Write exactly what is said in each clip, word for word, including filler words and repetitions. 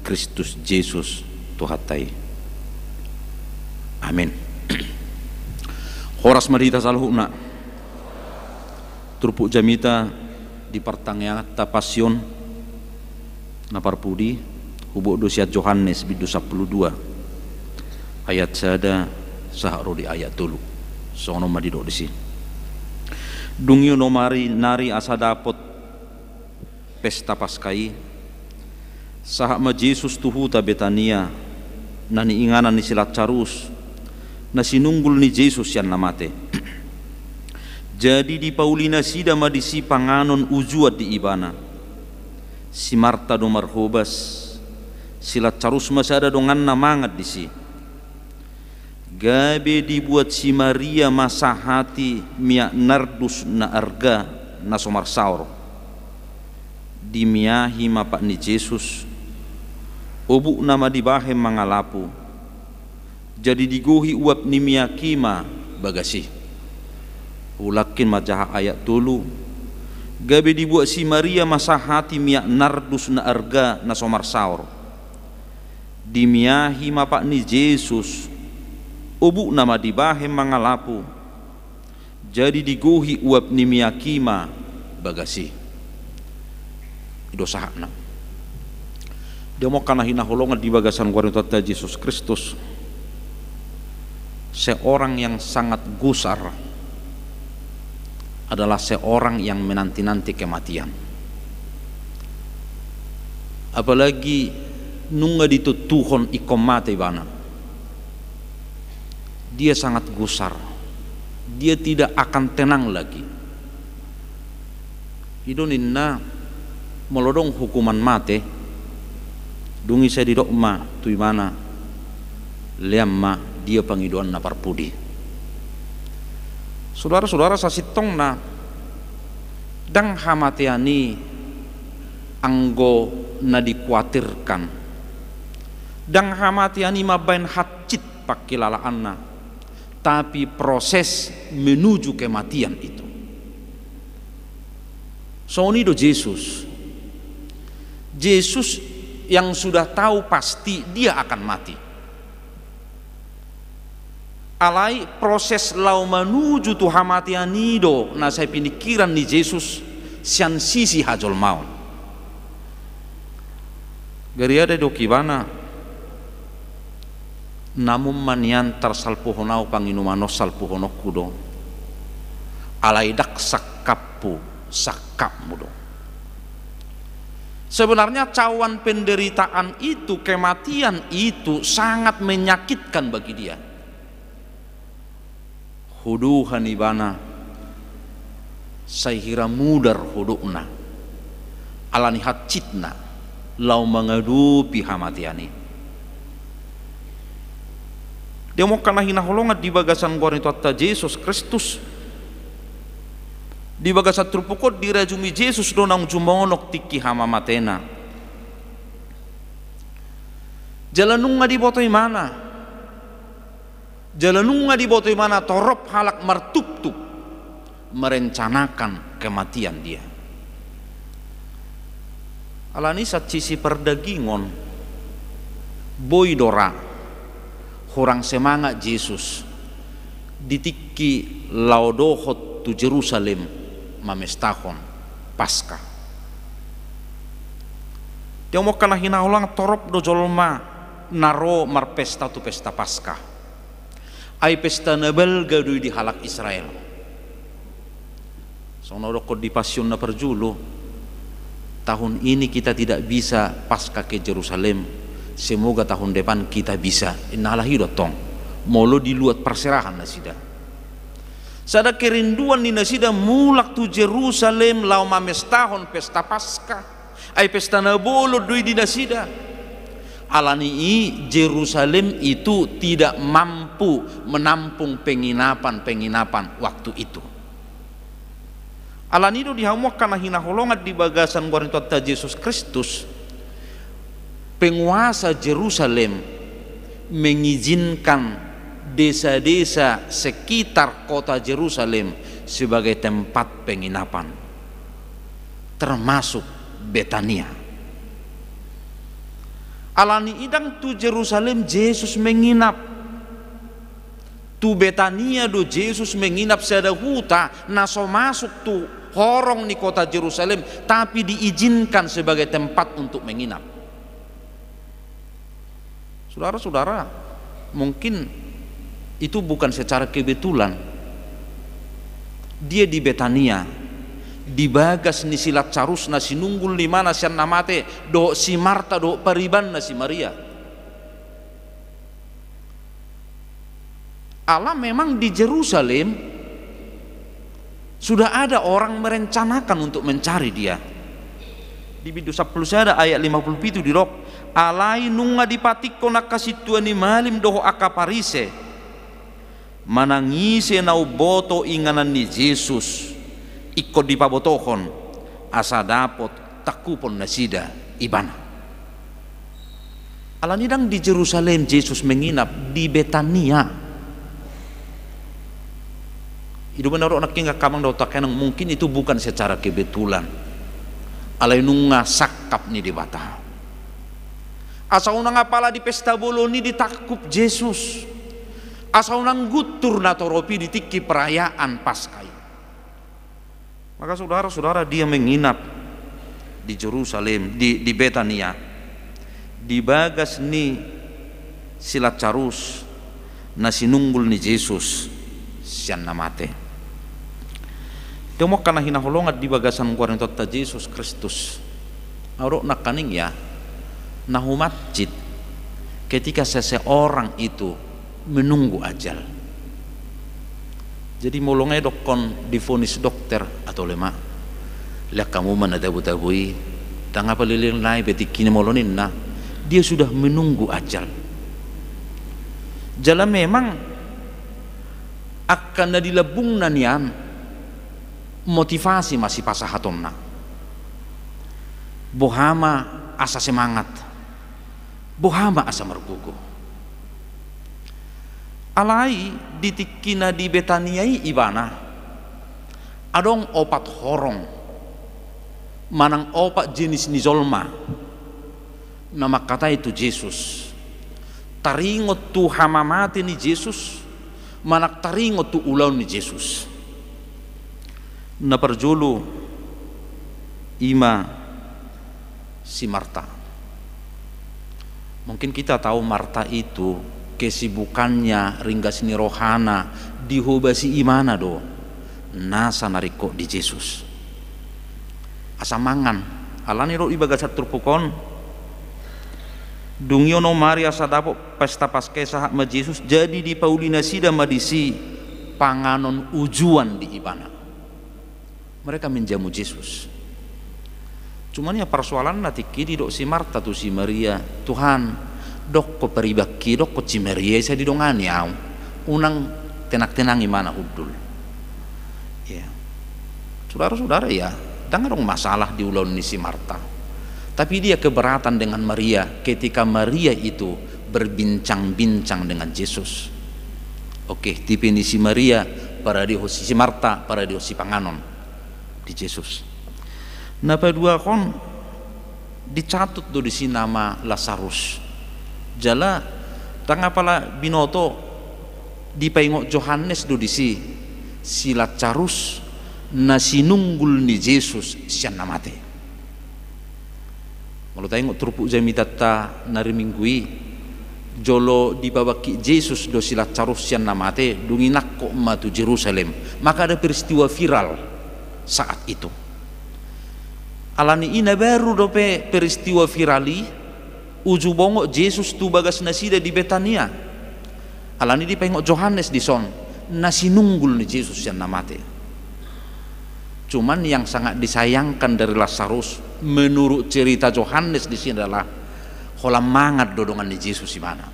Kristus Jesus Tuhanta i. Amin. Horas ma di hita saluhutna. Turpuk jamita di partangianganta Pasion na parpudi, huboto sian Johannes bindu sampulu dua, ayat sada sahat ro di ayat tolu. Songon on ma didok disi. Dung i onom ari nari asa dapot pesta Paska i, sahat ma Jesus tu huta Betania, na niinganan ni si Lasarus, na sinunggul ni Jesus sian na mate. Jadi dipauli nasida ma disi panganon ujuan di ibana. Si Marta do marhobas, si Lasarus ma sada donganna mangan disi. Gabe dibuat si Maria ma sahati miak nardus na arga na so marsaor. Dimiahi ma pat ni Jesus, obukna ma dibahen mangalapu. Jadi digohi uap ni miak i ma bagas i. Ulangkin ma jaha ayat tolu. Gabe dibuat si Maria ma sahati miak nardus na arga na so marsaor. Dimiahi ma pat ni Jesus, obukna ma dibahen mangalapu. Jadi digohi uap ni miak i ma bagas i. I do sahatna. Di hamu angka na hinaholongan di bagasan goar ni Tuhanta Jesus Kristus, seorang yang sangat gusar adalah seorang yang menanti-nanti kematian. Apalagi nunga ditontuhon ingkon mate ibana. Dia sangat gusar. Dia tidak akan tenang lagi. I do ninna, molo adong hukuman mate, dung i sai didok ma tu ibana, lean ma dia pangidoan na parpudi. Sudara-sudara, sasintongna, ndang hamatean i anggo na dikuatirkan. Ndang hamatean i mambahen hansit pangkilalaanna, tapi proses menuju kematian itu. Songon i do Jesus. Jesus yang sudah tahu pasti dia akan mati. Alai proses laho manuju tu hamatean i do na sai pinikiran ni Jesus sian sisi hajolmaon. Gariada didok ibana, namun ma nian tarsalpuhon ahu panginuman on, salpuhononku do. Alai ndang sangkaphu, sangkapmu do. Sebenarnya cawan penderitaan itu, kematian itu sangat menyakitkan bagi dia. Hudohan ibana, sai hira mudar hudokna, ala ni hansitna laho mangadopi hamatean i. Di hamu angka na hinaholongan di bagasan goar ni Tuhanta Jesus Kristus, di bagasan turpuk on dirajumi Jesus do naung jumonok tingki hamamatena. Jala nunga diboto ibana, jala nunga diboto ibana torop halak martuptup merencanakan kematian dia. Ala ni sian sisi pardagingon, boi do ra hurang semangat Jesus di tingki laho dohot tu Jerusalem mamestahon Paska. Di hamu angka na hinaholongan, torop do jolma na ro marpesta tu pesta Paska. Ai pesta na balga do i di halak Israel. Songon na hudokkon di Pasion na parjolo, tahun ini kita tidak bisa Paska ke Jerusalem, semoga tahun depan kita bisa. Inna halak i do tong, molo di luat parserahan nasida. Sada kerinduan ni nasida mulak tu Jerusalem laho mamestahon pesta Paska. Ai pesta na bolon do i di nasida. Ala ni i Jerusalem itu tidak mampu menampung penginapan-penginapan waktu itu. Ala ni i do di hamu angka na hinaholongan di bagasan goar ni Tuhanta Jesus Kristus, penguasa Jerusalem mengizinkan desa-desa sekitar kota Jerusalem sebagai tempat penginapan, termasuk Betania. Alani i ndang tu Jerusalem Jesus menginap. Tu Betania do Jesus menginap, sada huta na so masuk tu horong ni kota Jerusalem, tapi diizinkan sebagai tempat untuk menginap. Saudara-saudara, mungkin itu bukan secara kebetulan. Dia di Betania, di bagas ni si Lasarus na sinunggul ni ibana sian na mate, dohot si Marta, dohot paribanna si Maria. Ala memang di Jerusalem sudah ada orang merencanakan untuk mencari dia. Di bindu sampulu sada ayat lima pulu pitu didok, alai nunga dipatingkon angka sintua ni malim dohot angka Parise, manang ise na umboto inganan ni Jesus, ingkon dipabotohon, asa dapot tangkupon nasida ibana. Alani ndang di Jerusalem Jesus menginap, di Betania. I do na ro nangkin angka amang dohot angka inang, mungkin itu bukan secara kebetulan. Alai nunga sangkap ni Debata. Asa unang apala di pesta bolon i ditangkup Jesus. Asa unang guntur natorop i di tingki perayaan Paskah i. Maka saudara-saudara, dia menginap di Jerusalem, di, di Betania, di bagas ni si Lasarus na sinunggul ni Jesus sian na mate. Dia mungkin na hinaholongan di bagasan goar ni Tuhanta Jesus Kristus. Adong nangkaning ya, na humancit ketika seseorang itu menunggu ajal. Jadi molo nunga didokkon divonis dokter, atau lema, lihat kamu mana tabu-tabu i, tangga palilil nai betik kini molo ninna, dia sudah menunggu ajal. Jala memang angka na di lambungna nian motivasi ma sipasahatonna. Boha ma asa semangat, boha ma asa margogo. Alai di tingki na di Betania i ibana, adong opat horong manang opat jenis ni jolma na mangkatai tu Jesus, taringot tu hamamate ni Jesus, manang taringot tu ulaon ni Jesus. Na parjolo i ma si Marta. Mungkin kita tahu Marta itu kesibukannya, ringgas ni rohana, dihobasi ibana do nasa na ringkot di Jesus. Asa mangan, alani do di bagasan turpuk on, dung i onom ari asa dapot pesta Paskah i sahat ma Jesus, jadi dipauli nasida ma disi panganon ujuan di ibana. Mereka menjamu Jesus. Cuman ya persoalanna tingki i didok si Marta tu si Maria, Tuhan, dokkon paribangki, dokkon si Maria i sai didongani au, unang tenang-tenang ibana hundul. Ya. Saudara-saudara ya, ndang adong masalah di ulaon ni si Marta. Tapi dia keberatan dengan Maria ketika Maria itu berbincang-bincang dengan Jesus. Oke, tipe ni si Maria, paradehon si Marta, paradehon sipanganon di Jesus. Na paduahon, dicatut do disi nama Lasarus. Jala ndang apala binoto, dipaingot Johannes do disi si Lasarus na sinunggul ni Jesus sian na mate. Molo taingot turpuk jamitanta na ri Minggu i, jolo dipabangkit Jesus do si Lasarus sian na mate, dung i nangkok ma tu Jerusalem. Maka ada peristiwa viral saat itu. Alani i na baru dope peristiwa viral i, uju bongot Jesus tu bagas nasida di Betania. Alani dipaingot Johannes dison, na sinunggul ni Jesus sian na mate. Cuman yang sangat disayangkan dari Lasarus, menurut cerita Johannes di sini adalah holan mangan do dongan ni Jesus ibana.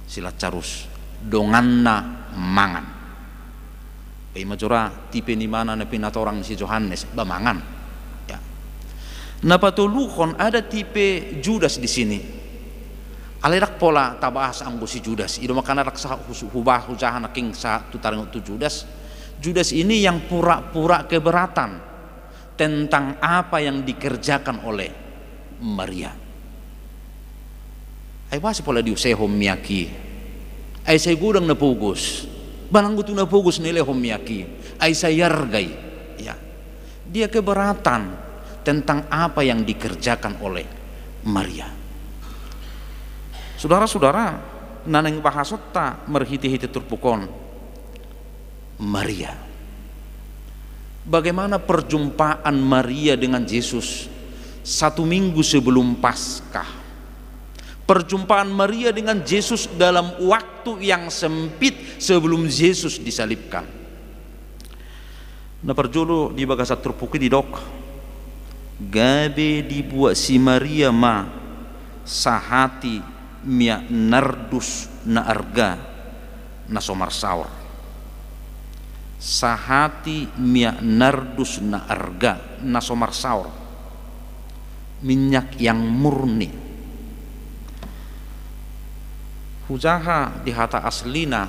Si Lasarus, donganna mangan. Ba i ma jora tipe ni ibana na pinatorang si Johannes, ba mangan. Ya. Na patoluhon ada tipe Judas di sini. Alai ndang pola tabahas anggo si Judas. I do makana ndang sahat hu-, huba-, hujaha nangkin sahat tu taringot tu Judas. Judas ini yang pura-pura keberatan tentang apa yang dikerjakan oleh Maria. Ai boasa pola diusehon miak i? Ai sai godang na pogos. Manang tu na pogos nilehon miak i, ai sai arga i. Ya. Dia keberatan tentang apa yang dikerjakan oleh Maria. Sudara-sudara, na naeng bahasonta marhite-hite turpuk on, Maria. Bagaimana perjumpaan Maria dengan Yesus satu minggu sebelum Paskah? Perjumpaan Maria dengan Yesus dalam waktu yang sempit sebelum Yesus disalibkan. Na parjolo di bagasan turpuk i didok, gabe dibuat si Maria ma sahati miak nardus na arga na so marsaor. Sahati miak nardus na arga na so marsaor. Minyak yang murni. Hujaha di hata aslina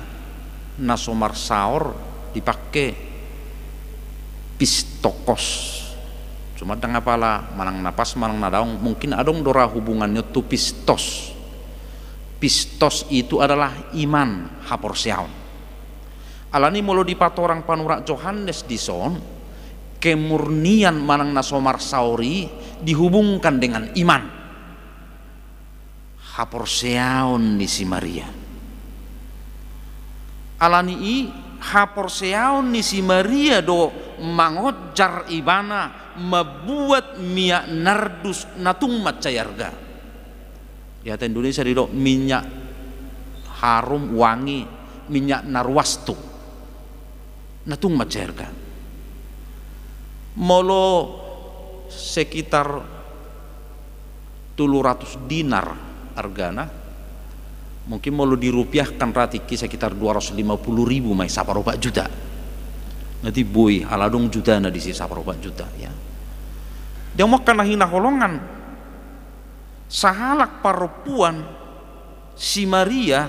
na so marsaor dipake pistokos. Cuma ndang apala manang na pas manang na daong, mungkin adong do ra hubungannya tu pistos. Pistos itu adalah iman, haporseaon. Alani molo dipatorang panurat Johannes dison, kemurnian manang na so marsaor i dihubungkan dengan iman, haporseaon ni si Maria. Alani i, haporseaon ni si Maria do mangonjar ibana mambuat miak nardus na tung mansai arga. Di hata Indonesia didok minyak harum, wangi, minyak na ruas tu, na tung mansai arga. Molo sekitar tolu ratus dinar argana, mungkin molo dirupiahkan ra tingki sekitar dua ratus lima puluh ribu ma i, saparopat juta. Nanti boi, ala adong jutana disi, saparopat juta, ya. Dia maka na hinaholongan, sahalak parompuan, si Maria,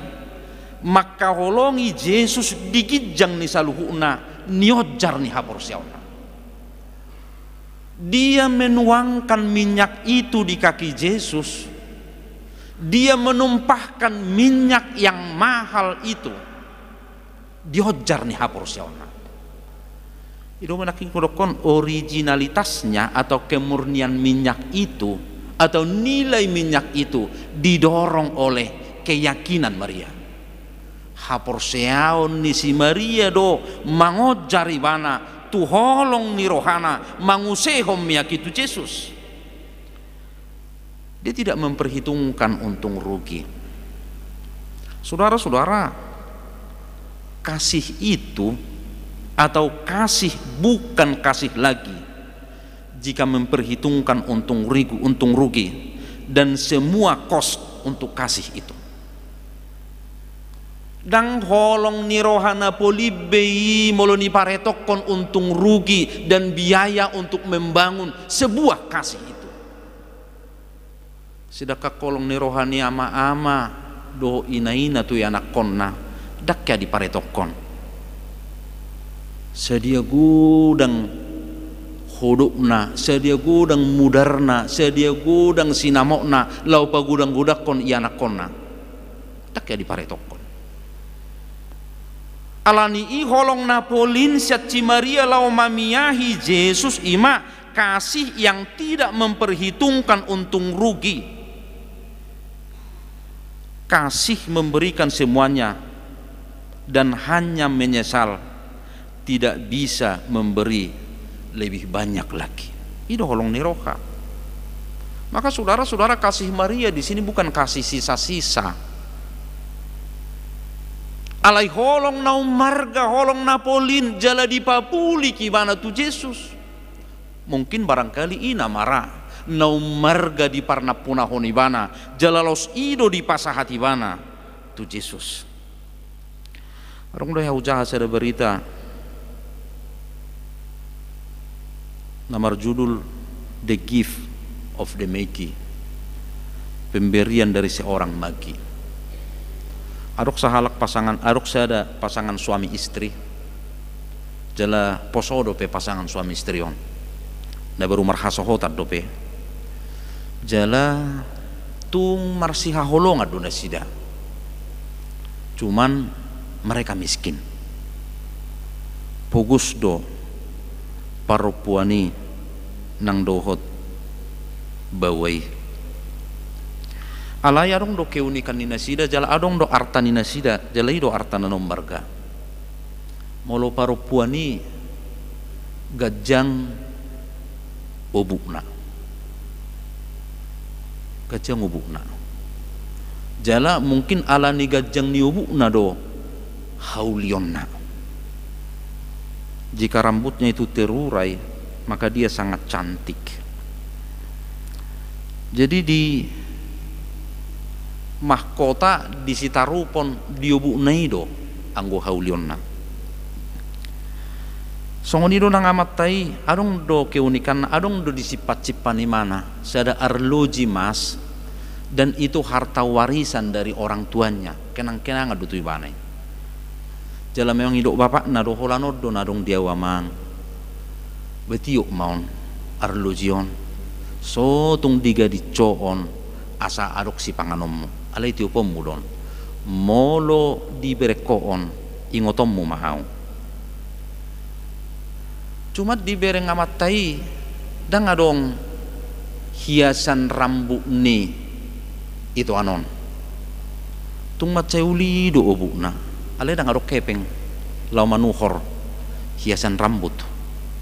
mangkaholongi Jesus di ginjang ni saluhutna, nionjar ni haporseaonna. Dia menuangkan minyak itu di kaki Jesus. Dia menumpahkan minyak yang mahal itu. Dionjar ni haporseaonna. I do ma nangkin hudokkon, originalitasnya atau kemurnian minyak itu atau nilai minyak itu didorong oleh keyakinan Maria. Haporseaon ni si Maria do mangonjar ibana tu holong ni rohana mangusehon miak i tu Jesus. Dia tidak memperhitungkan untung rugi. Saudara-saudara, kasih itu atau kasih bukan kasih lagi jika memperhitungkan untung rugi, untung rugi dan semua kos untuk kasih itu. Ndang holong ni roha na polin be i molo diparetokkon untung rugi dan biaya untuk membangun sebuah kasih itu. Sedangkan holong ni roha ni ama-ama dohot ina-ina tu ianakkonna, ndang hea diparetokkon. Sadia godang hodokna, sadia godang mudarna, sadia godang sinamotna laho pagodang-godangkon ianakkonna, ndang hea diparetokkon. Alani i holong na polin sian si Maria laho mamiahi Jesus i ma kasih yang tidak memperhitungkan untung rugi. Kasih memberikan semuanya dan hanya menyesal tidak bisa memberi lebih banyak lagi. I do holong ni roha. Maka saudara-saudara, kasih Maria di sini bukan kasih sisa-sisa. Alai holong na umarga, holong na polin, jala dipapulik ibana tu Jesus. Mungkin barangkali i nama ra na umarga diparnampunahon ibana, jala laos i do dipasahat ibana tu Jesus. Adong do hea hujaha sada berita na marjudul The Gift of the Magi, pemberian dari seorang magi. Adong sahalak pasangan, adong sada pasangan suami istri, jala poso dope pasangan suami istri on, na baru marhasohotan dope. Jala Tung marsihaholongan do nasida. Cuman mereka miskin. Pogos do parompuan i nang dohot baoa i. Alai adong do keunikan ni nasida, jala adong do arta ni nasida, jala i do arta na ummarga. Molo parompuan i ganjang obukna. Ganjang obukna. Jala mungkin ala ni ganjang ni obukna do haulionna. Jika rambutnya itu terurai, maka dia sangat cantik. Jadi di mahkota, disitarupon di obukna i do anggo haulionna. Songon i do nang amanta i, adong do keunikanna, adong do disimpan-simpan imana sada arloji mas, dan itu harta warisan dari orang tuanya, kenang-kenangan do tu ibana i. Jala memang didok bapakna do, holan on do na adong di au amang. Ba tiop ma on, arloji on. So tung digadis ho on, asa adong sipanganonmu. Alai tioponmu do on. Molo dibereng ho on, ingotonmu ma au. Cuma dibereng amanta i, ndang adong hiasan rambut ni itoan on. Tung mansai uli do obukna. Alai ndang adong hepeng laho manuhor hiasan rambut.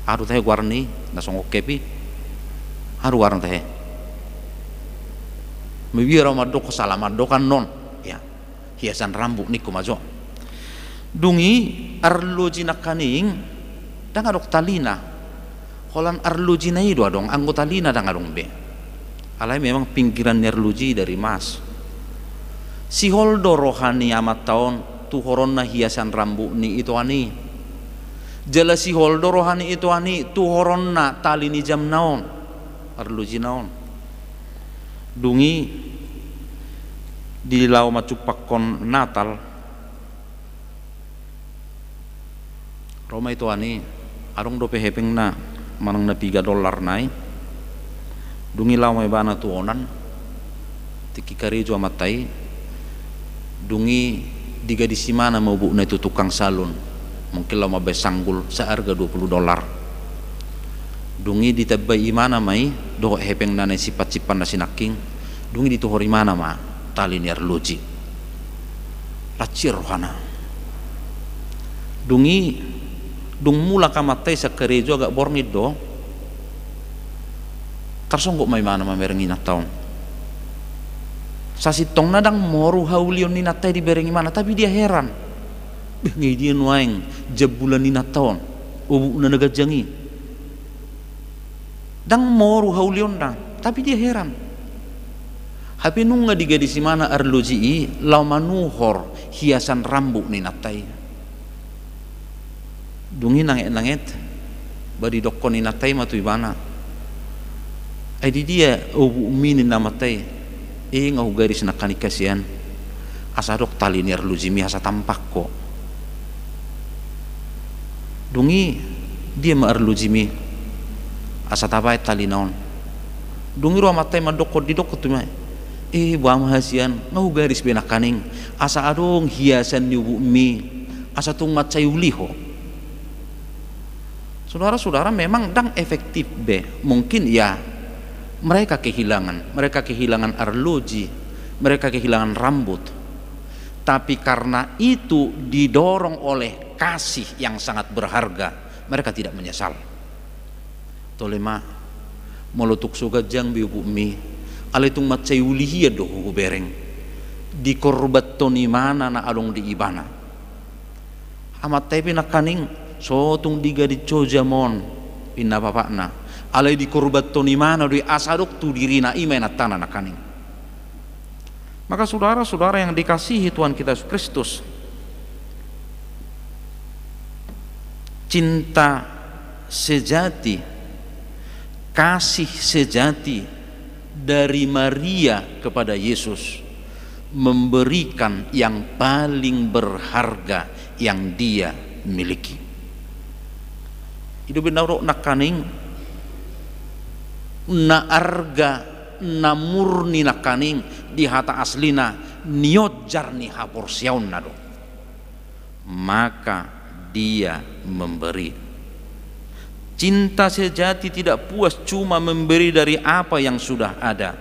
Aha do tahe goarna i, na songon hep i? Aha do goarna tahe? Mabiar au mandok sala mandok annon. Ya. Hiasan rambut ningku ma jo. Dung i arloji nangkaning ndang adong talina. Holan arlojina i do adong, anggo talina ndang adong be. Alai memang pinggiran ni arloji dari mas. Sihol do roha ni amanta on tuhoronna hiasan rambut ni itoan i. Jala sihol do roha ni itoan i tuhoronna tali ni jamna on, arlojina on. Dung i di laho manjumpakhon Natal, ro ma itoan i, adong dope hepengna manang na piga dollarna i. Dung i laho ma ibana tu onan, tingki karejo amanta i. Dung i digadis imana ma obukna i tu tukang salon, mungkin laho mambaen sanggul seharga dua puluh dolar. Dung i ditambai imana ma i dohot hepengna na nisimpan-simpanna sinangkin. Dung i dituhor imana ma tali ni arloji. Las sian rohana. Dung i, dung mulak amanta i sian karejo agak borngin do, tarsonggot ma imana mamereng inanta on. Sasintongna ndang moru haulion ni inanta i dibereng imana, tapi dia heran. Beh, nga i dia nuaeng jambulan ni inanta on, obukna na ganjang i. Ndang moru haulionna, tapi dia heran. Hape nunga digadis imana arloji i laho manuhor hiasan rambut ni inanta i. Dung i nanget-nanget, ba didokkon inanta i ma tu ibana. Ai di dia obukmi ninna amanta i? I nga hugaris nangkaning hasian. Asa adong tali ni arlojimi asa tampak ho. Dung i dia ma arlojimi asa tabaen talina on? Dung i ro amanta i mandokkon, didokkon tu ibana. Eh, boha ma hasian, nga hugaris be nangkaning asa adong hiasan ni obukmi asa tung mansai uli ho. Sudara-sudara, memang ndang efektif be. Mungkin ya, mereka kehilangan, mereka kehilangan arloji, mereka kehilangan rambut. Tapi karena itu didorong oleh kasih yang sangat berharga, mereka tidak menyesal. Tole ma, molo tung so ganjang be obukmi, alai tung mansai uli hian do hubereng. Dikorbanhon imana na adong di ibana. Amanta i pe nangkaning, so tung digadis ho jam on, ninna bapakna. Alai dikorbanhon imana do i asa adong tu dirina, i ma inantana nangkaning. Maka saudara-saudara yang dikasihi Tuhan kita Yesus Kristus, cinta sejati, kasih sejati dari Maria kepada Yesus, memberikan yang paling berharga yang dia miliki. I do umbahen na hudok nangkaning, na arga na murni nangkaning, di hata aslina nionjar ni haporseaonna do. Maka dia memberi. Cinta sejati tidak puas cuma memberi dari apa yang sudah ada.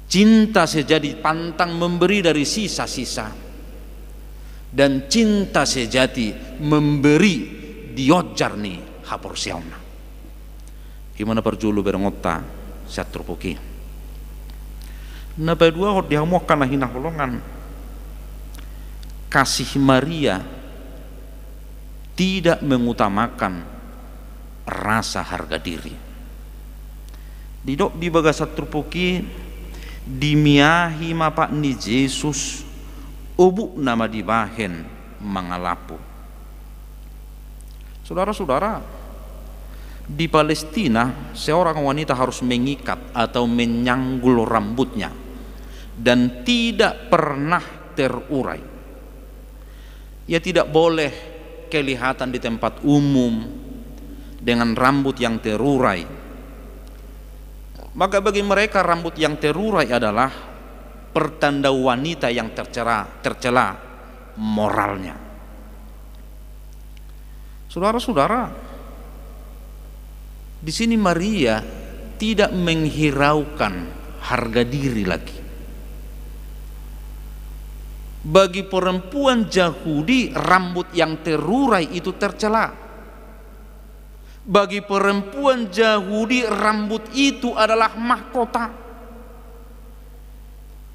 Cinta sejati pantang memberi dari sisa-sisa. Dan cinta sejati memberi di onjar ni haporseaonna. Ima na parjolo berengonta sian turpuk i. Na paduahon di hamu angka na hinaholongan, kasih Maria tidak mengutamakan rasa harga diri. Didok di bagasan turpuk i, dimiahi ma pat ni Jesus, obukna ma dibahen mangalapu. Saudara-saudara, di Palestina seorang wanita harus mengikat atau menyanggul rambutnya dan tidak pernah terurai. Ia tidak boleh kelihatan di tempat umum dengan rambut yang terurai. Maka bagi mereka rambut yang terurai adalah pertanda wanita yang tercela, tercela moralnya. Saudara-saudara, di sini Maria tidak menghiraukan harga diri lagi. Bagi perempuan Yahudi, rambut yang terurai itu tercela. Bagi perempuan Yahudi, rambut itu adalah mahkota.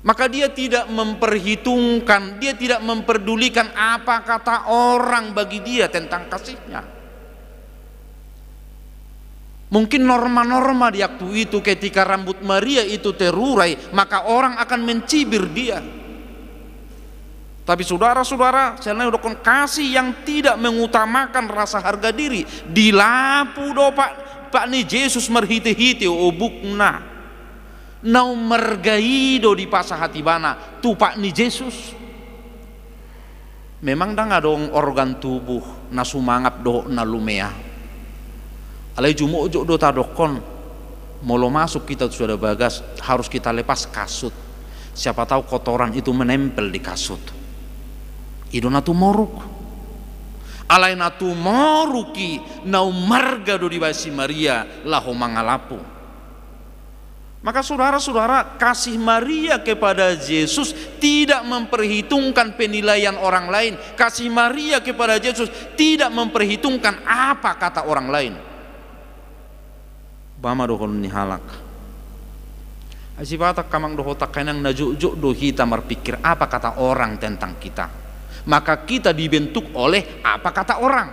Maka dia tidak memperhitungkan, dia tidak memperdulikan apa kata orang bagi dia tentang kasihnya. Mungkin norma-norma di waktu itu, ketika rambut Maria itu terurai, maka orang akan mencibir dia. Tapi saudara-saudara, saya udah kasih yang tidak mengutamakan rasa harga diri. Dilapu do Pak, Pak ni Jesus marhite-hite obukna. Na ummarga i do dipasahat ibana tu Pak ni Jesus. Memang ndang adong organ tubuh na sumangap dohot na lumea. Alai jumotjot do tadokkon, molo masuk kita tu sada bagas, harus kita lepas kasut. Siapa tahu kotoran itu menempel di kasut. I do na tumoruk. Alai na tumoruk i na ummarga do dibahen si Maria laho mangalapu. Maka saudara-saudara, kasih Maria kepada Jesus tidak memperhitungkan penilaian orang lain. Kasih Maria kepada Jesus tidak memperhitungkan apa kata orang lain. Ba ma dohonon ni halak. Ai sipata angka amang dohot angka inang, na jotjot do hita marpikir apa kata orang tentang kita. Maka kita dibentuk oleh apa kata orang.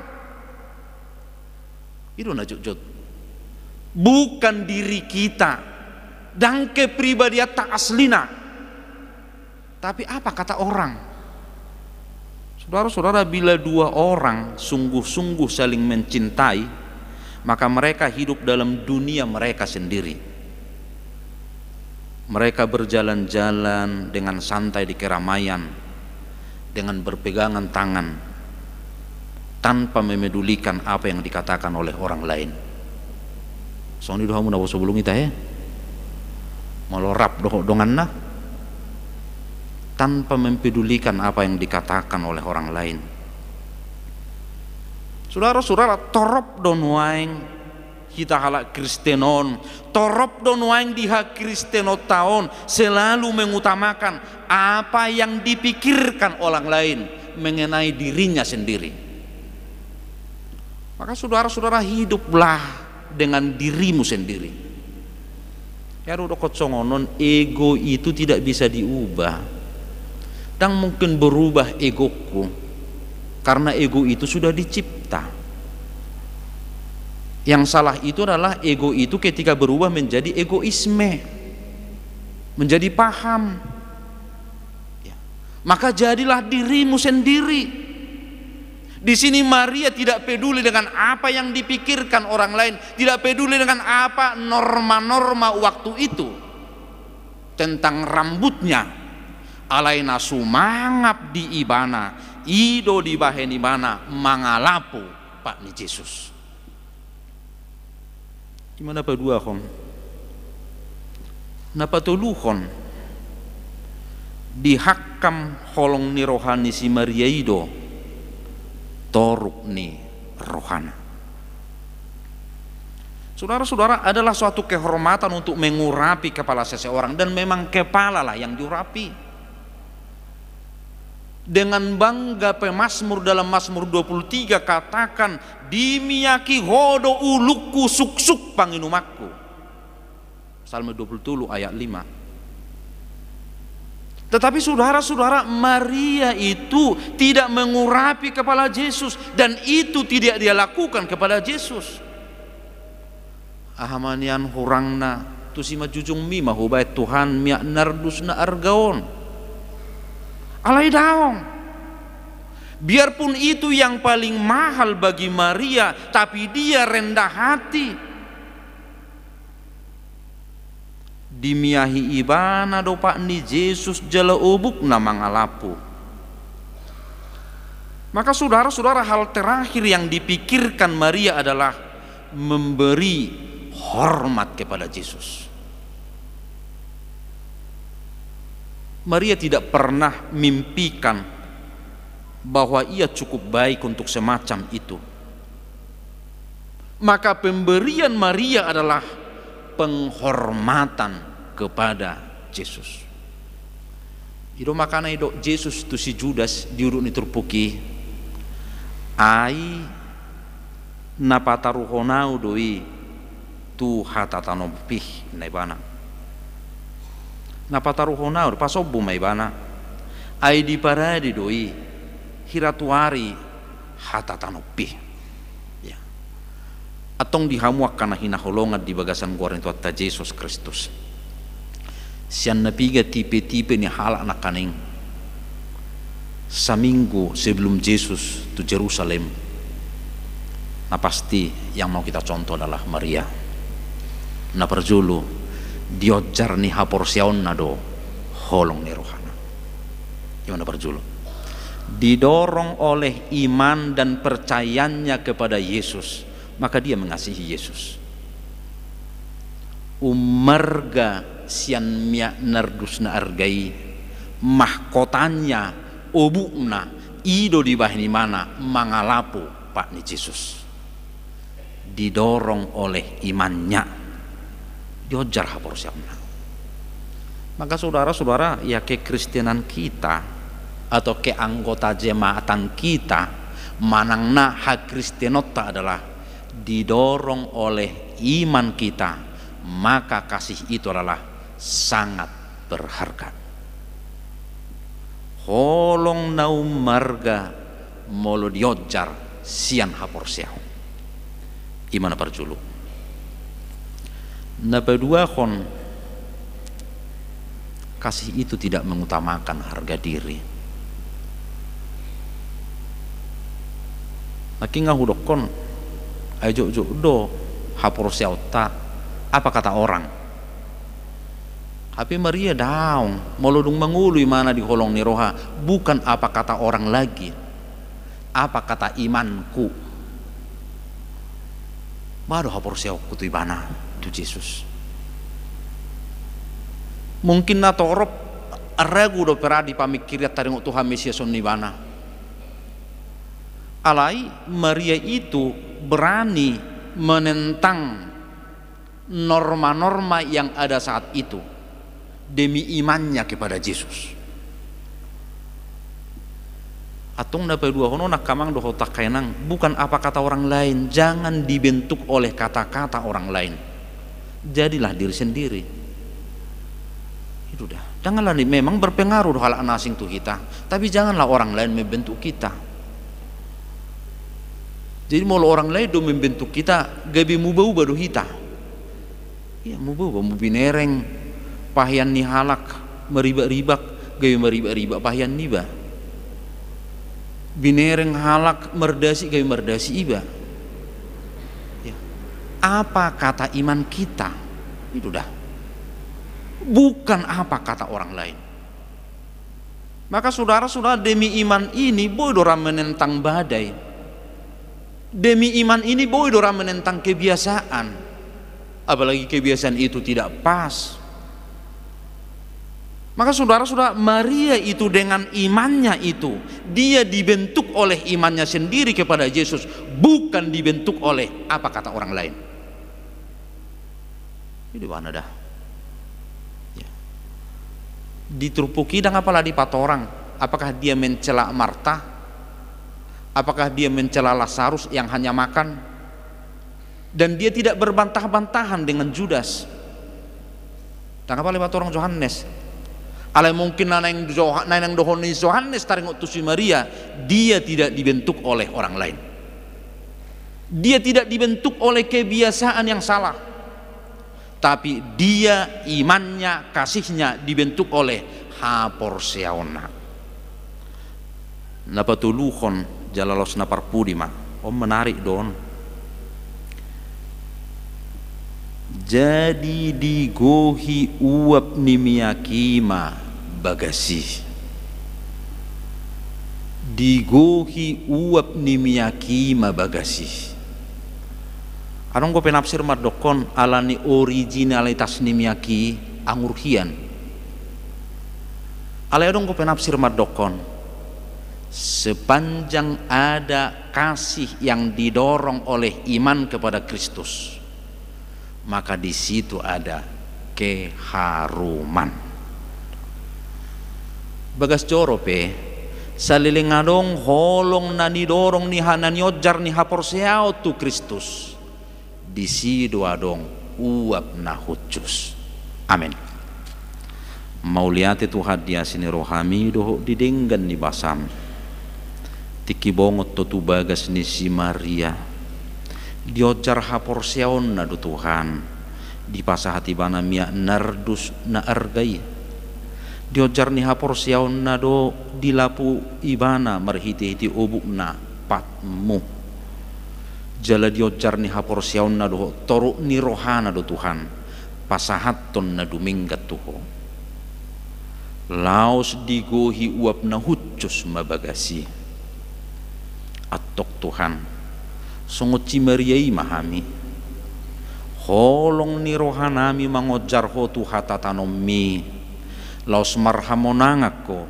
I do na jotjot. Bukan diri kita, ndang kepribadianta aslina, tapi apa kata orang. Saudara-saudara, bila dua orang sungguh-sungguh saling mencintai, maka mereka hidup dalam dunia mereka sendiri. Mereka berjalan-jalan dengan santai di keramaian, dengan berpegangan tangan, tanpa memedulikan apa yang dikatakan oleh orang lain. Songon i do hamu na boso bulung ita, he? Molo rap dohot donganna, tanpa mempedulikan apa yang dikatakan oleh orang lain. Saudara-saudara, torop do nuaeng hita halak Kristen on, torop do nuaeng di hakristenonta on selalu mengutamakan apa yang dipikirkan orang lain mengenai dirinya sendiri. Maka saudara-saudara, hiduplah dengan dirimu sendiri. Ya, dohot songon on, ego itu tidak bisa diubah. Ndang mungkin berubah egoku, karena ego itu sudah dicipta. Yang salah itu adalah ego itu ketika berubah menjadi egoisme, menjadi paham. Ya. Maka jadilah dirimu sendiri. Di sini Maria tidak peduli dengan apa yang dipikirkan orang lain, tidak peduli dengan apa norma-norma waktu itu tentang rambutnya. Alai na sumangap di ibana, i do dibahen ibana mangalapu Pak ni Jesus. Ima na paduahon, Na patoluhon, dihangkam holong ni roha ni si Maria i do toruk ni rohana. Saudara-saudara, adalah suatu kehormatan untuk mengurapi kepala seseorang, dan memang kepala lah yang diurapi. Dengan bangga pemazmur dalam Mazmur dua puluh tiga katakan, "Dimiaki Ho do ulungku, suksuk panginumanku." Psalmen dua puluh tolu ayat lima. Tetapi saudara-saudara, Maria itu tidak mengurapi kepala Yesus, dan itu tidak dia lakukan kepada Yesus. Aha ma nian hurangna, tu simanjujungmi ma hubaen Tuhan miak nardus na arga on? Alai daong. Biarpun itu yang paling mahal bagi Maria, tapi dia rendah hati. Dimiahi ibana do pat ni Jesus jala obukna mangalapu. Maka saudara-saudara, hal terakhir yang dipikirkan Maria adalah memberi hormat kepada Jesus. Maria tidak pernah mimpikan bahwa ia cukup baik untuk semacam itu. Maka pemberian Maria adalah penghormatan kepada Jesus. I do makana didok Jesus tu si Judas di ujung ni turpuk i, "Ai na pataruhon ahu do i tu hata tanompi," ninna ibana. "Na pataruhon ahu, pasombu ma ibana. Ai diparade do i hira tu ari hata tanompi." Ya. Antong di hamu angka na hinaholongan di bagasan goar ni Tuhanta Jesus Kristus, sian na piga tipe-tipe ni halak nangkaning saminggu sebelum Jesus tu Jerusalem, na pasti yang mau kita contoh adalah Maria. Na parjolo, dionjar ni haporseaonna do holong ni rohana. I ma na parjolo. Didorong oleh iman dan percayaannya kepada Yesus, maka dia mengasihi Yesus. Umarga sian miak nardus na arga i, mahkotanya, obukna, i do dibahen ibana mangalapu pat ni Jesus. Didorong oleh imannya, dionjar haporseaonna. Maka saudara-saudara, ya, kekristenan kita atau keanggota jemaatan kita, manang na hakristenonta adalah didorong oleh iman kita, maka kasih itu adalah sangat berharga. Holong na umarga molo dionjar sian haporseaon. I ma na parjolo. Na paduahon, kasih itu tidak mengutamakan harga diri. Nangkin nga hudokkon, ai jotjot do haporseaonta, apa kata orang. Hape Maria daong, molo dung mangolu imana di holong ni roha, bukan apa kata orang lagi, apa kata imanku. Baen do haporseaonku tu ibana, tu Jesus. Mungkin natorop ragu dope ra di pamingkirion taringot tu hamisiason ni ibana. Alai Maria itu berani menentang norma-norma yang ada saat itu demi imannya kepada Jesus. Antong na paduahon on, angka amang dohot angka inang, bukan apa kata orang lain, jangan dibentuk oleh kata-kata orang lain. Jadilah diri sendiri. Itu dah. Janganlah ni-, memang berpengaruh do halak na asing tu hita, tapi janganlah orang lain membentuk kita. Jadi molo orang lain do membentuk kita, gabe muba-uba do hita. Ia, muba-uba, mubinereng pahean ni halak, maribak-ribak, gabe maribak-ribak pahean niba. Binereng halak mardasi, gabe mardasi iba. Ya. Apa kata iman kita? Itu dah. Bukan apa kata orang lain. Maka saudara-saudara, demi iman ini boi do ra menentang badai. Demi iman ini boi do ra menentang kebiasaan. Apalagi kebiasaan itu tidak pas. Maka saudara-saudara, Maria itu dengan imannya itu, dia dibentuk oleh imannya sendiri kepada Yesus, bukan dibentuk oleh apa kata orang lain. Jadi mana dah? Ya. Di turpuk i ndang apala dipatorang, apakah dia mencela Marta? Apakah dia mencela Lazarus yang hanya makan? Dan dia tidak berbantah-bantahan dengan Judas. Ndang apala dipatorang Johannes. Alai mungkin na naeng Joha-, na naeng dohonon ni Johannes taringot tu si Maria, dia tidak dibentuk oleh orang lain. Dia tidak dibentuk oleh kebiasaan yang salah. Tapi dia, imannya, kasihnya dibentuk oleh haporseaonna. Na patoluhon jala laos na parpudi ma. On menarik do on. Jadi digohi uap ni miak i ma bagas i. Digohi uap ni miak i ma bagas i. Adong dope penafsir mandokkon ala ni originalitas ni miak i angur hian. Alai adong dope penafsir mandokkon, sepanjang ada kasih yang didorong oleh iman kepada Kristus, maka di situ ada keharuman. Bagas joro pe, saleleng adong holong na nidorong ni ha-, na nionjar ni haporseaon tu Kristus, disi do adong uap na hushus. Amen. Mauliate Tuhan di asi ni rohami dohot di denggan ni basam. Tingki bongot do tu bagas ni si Maria. Dionjar haporseaonna do Tuhan. Dipasahat ibana miak nardus na arga i. Dionjar ni haporseaonna do dilapu ibana marhitehite obukna Patmo. Jala dionjar ni haporseaonna dohot toruk ni rohana do Tuhan pasahathon na dumenggan tu Ho. Laos digohi uap na hushus ma bagas i. Antong Tuhan, songon si Maria i ma hami. Holong ni rohanami mangonjar Ho tu hatatanomMi, laos marhamonangan Ho,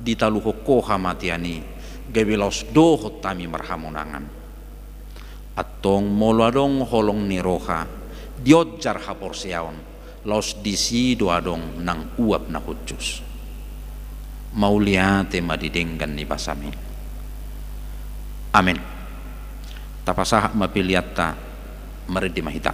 ditaluhon Ho hamatean i, gabe laos dohot hami marhamonangan. Antong molo adong holong ni roha, dionjar haporseaon, laos disi do adong nang uap na hushus. Mauliate ma di denggan ni basaMi. Amen. Tapasahat ma peleanta, marende ma hita.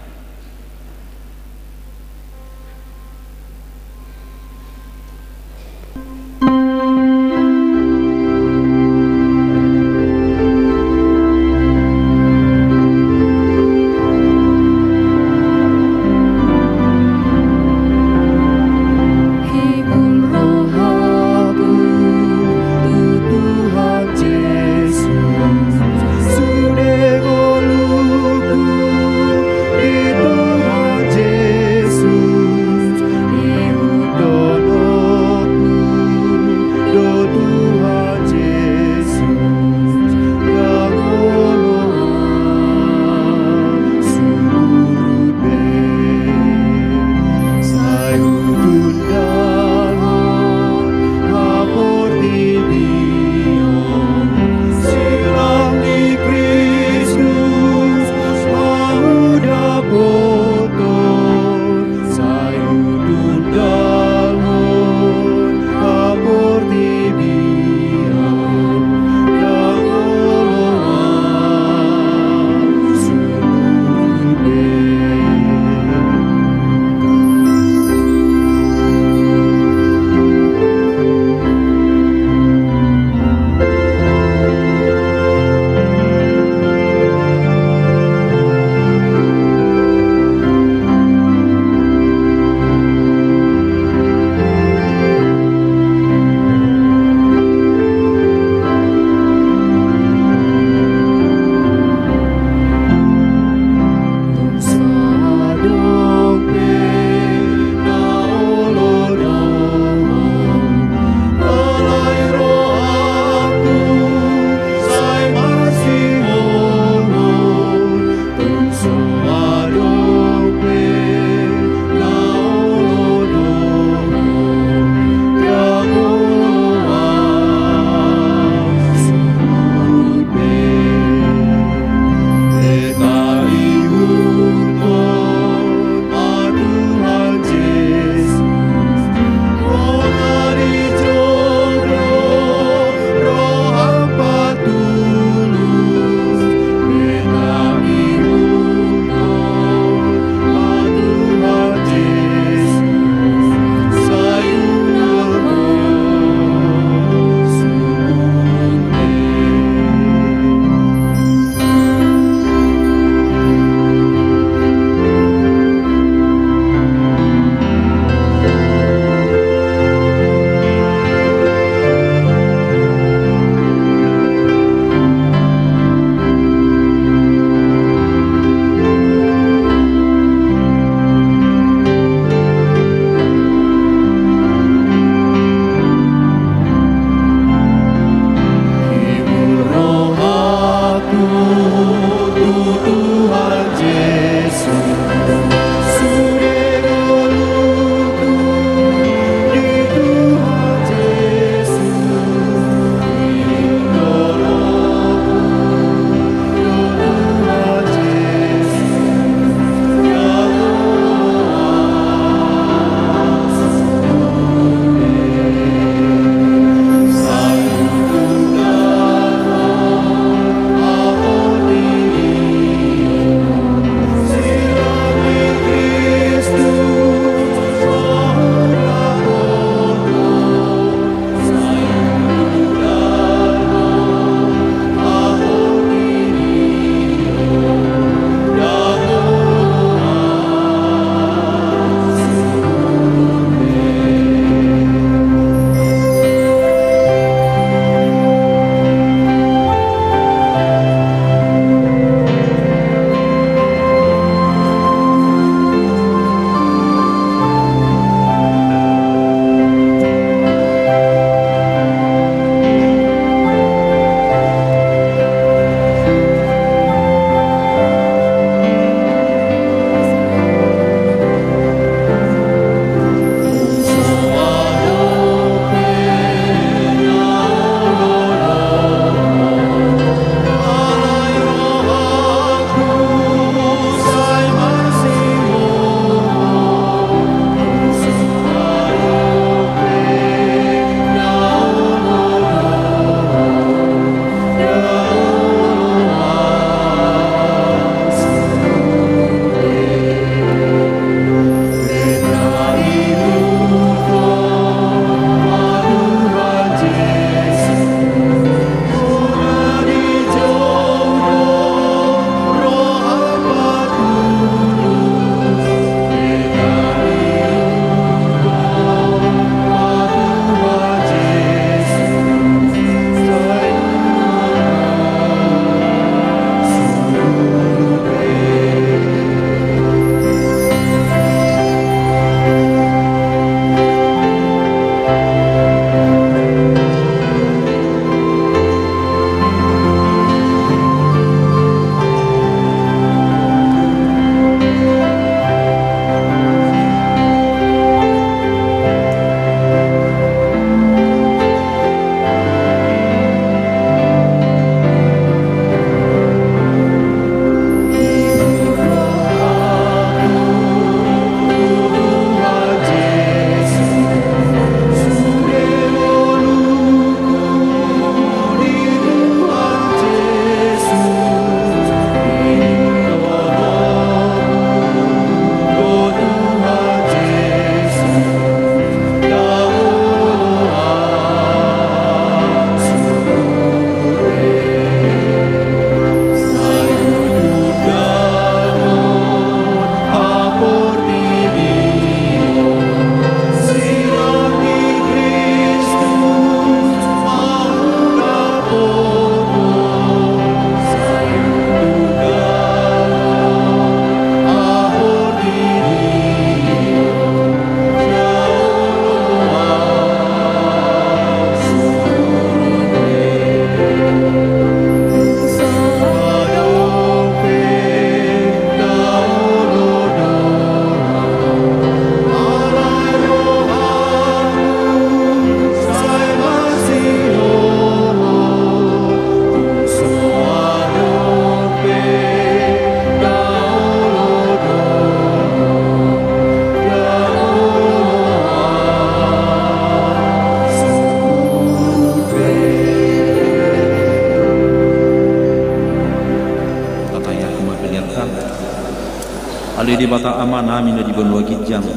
Debata Amanami na di banua ginjang,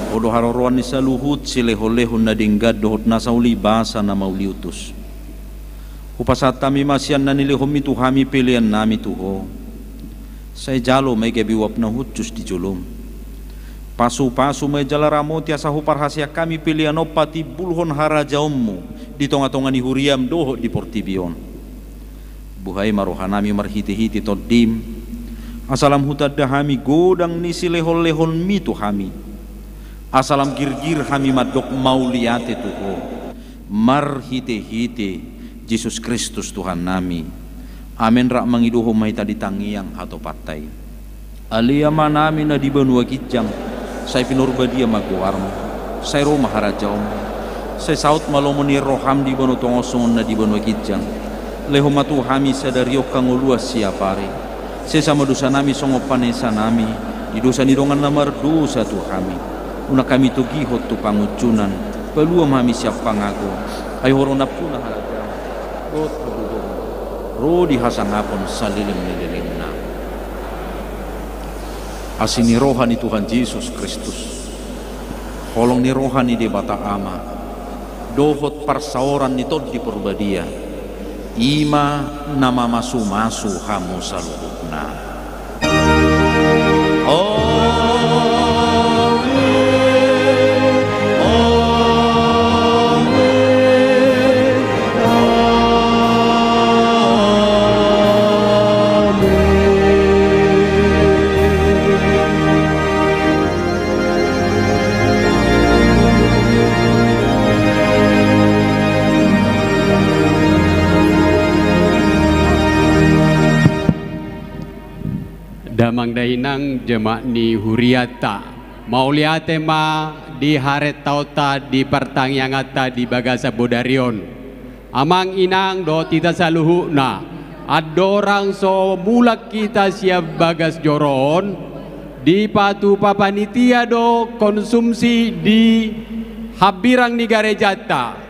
Ho do haroroan ni saluhut silehonlehon na denggan dohot nasa uli basa na mauliutus. Hupasahat hami ma sian na nilehonMi tu hami peleannami tu Ho. Sai jalo ma i gabe uap na hushus di joloM. Pasupasu ma i jala ramoti asa huparhaseang hami pelean on patimbulhon harajaonMu di tongatonga ni huriaM dohot di portibi on. Buhai ma rohanami marhitehite TondiM, asa lam hutanda hami godang ni silehonlehonMi tu hami. Asa lam girgir hami mandok mauliate tu Ho, marhitehite Jesus Kristus Tuhannami. Amen. Rap mangidohon ma hita di tangiang hatopanta i. Ale Amanami na di banua ginjang, sai pinarbadia ma goarMu, sai ro ma harajaonMu, sai saut ma lomo ni rohaM di banua tonga on songon na di banua ginjang. Lehon ma tu hami sadari on hangoluan siapari. Sesa ma dosanami songon panesanami di dosa ni dongan na mardosa tu hami. Unang hami togihon tu pangunjunan, palua ma hami sian pangago. Ai Ho do nampuna harajaon dohot hagogoon ro di hasangapon saleleng ni lelengna. Asi ni roha ni Tuhan Jesus Kristus, holong ni roha ni Debata Ama, dohot parsaoran ni Tondi Parbadia, i ma na mamasumasu hamu saluhutna. Amen. Amen. Damang dainang, jemaat ni hurianta, mauliate ma di harentaonta, di partangianganta di bagasan bodari on. Amang inang dohot hita saluhutna, andorang so mulak hita sian bagas joro on, dipatupa panitia do konsumsi di hambirang ni garejanta.